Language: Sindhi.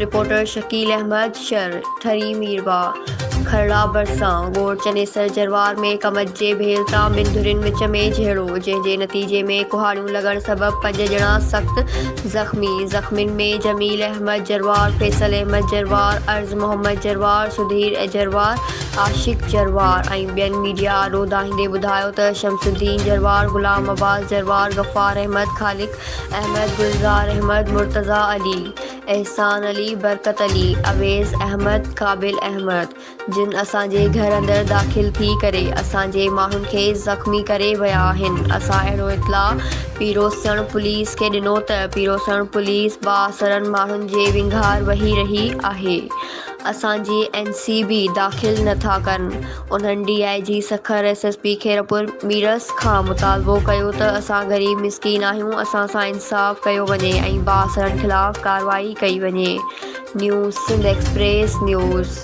رپورٽر شڪيل احمد شر، ٺري ميرواھ، کرڙا ڀرسان ڳوٺ چنيسر جروار ۾ ڪمت جي ڀيل تان ٻن ڌرين وچ ۾ جهيڙو، جنهن جي نتيجي ۾ ڪهاڙيون لڳڻ سبب پنج ڄڻا سخت زخمي، زخمين ۾ جميل احمد جروار، فيصل احمد جروار، عرض محمد جروار، سڌير جروار، عاشق جروار ۽ ٻين ميڊيا آڏو دانهيندي ٻڌايو ته شمس الدين جروار، غلام عباس جروار، غفار احمد، خالق احمد، گلزار احمد، مرتضيٰ علي، احسان علي، برڪت علي، اويس احمد، قابل احمد جن اسان جي گهر اندر داخل ٿي ڪري اسان جي ماڻهن کي زخمي ڪري ويا آهن اسان اهڙو اطلاع پيروسڻ پوليس کي ڏنو ته پيروسڻ پوليس بااثرن ماڻهن جي ونگار وهي رهي آهي اسان جي اين سي بي داخل نه ٿا ڪن انهن D I G Sukkur S S P Khairpur Mirs کان مطالبو ڪيو ته اسان غريب مسڪين آهيون اسان سان انصاف ڪيو وڃي ۽ بااثرن خلاف ڪارروائي ڪئي وڃي نيوز سنڌ ايڪسپريس نيوز.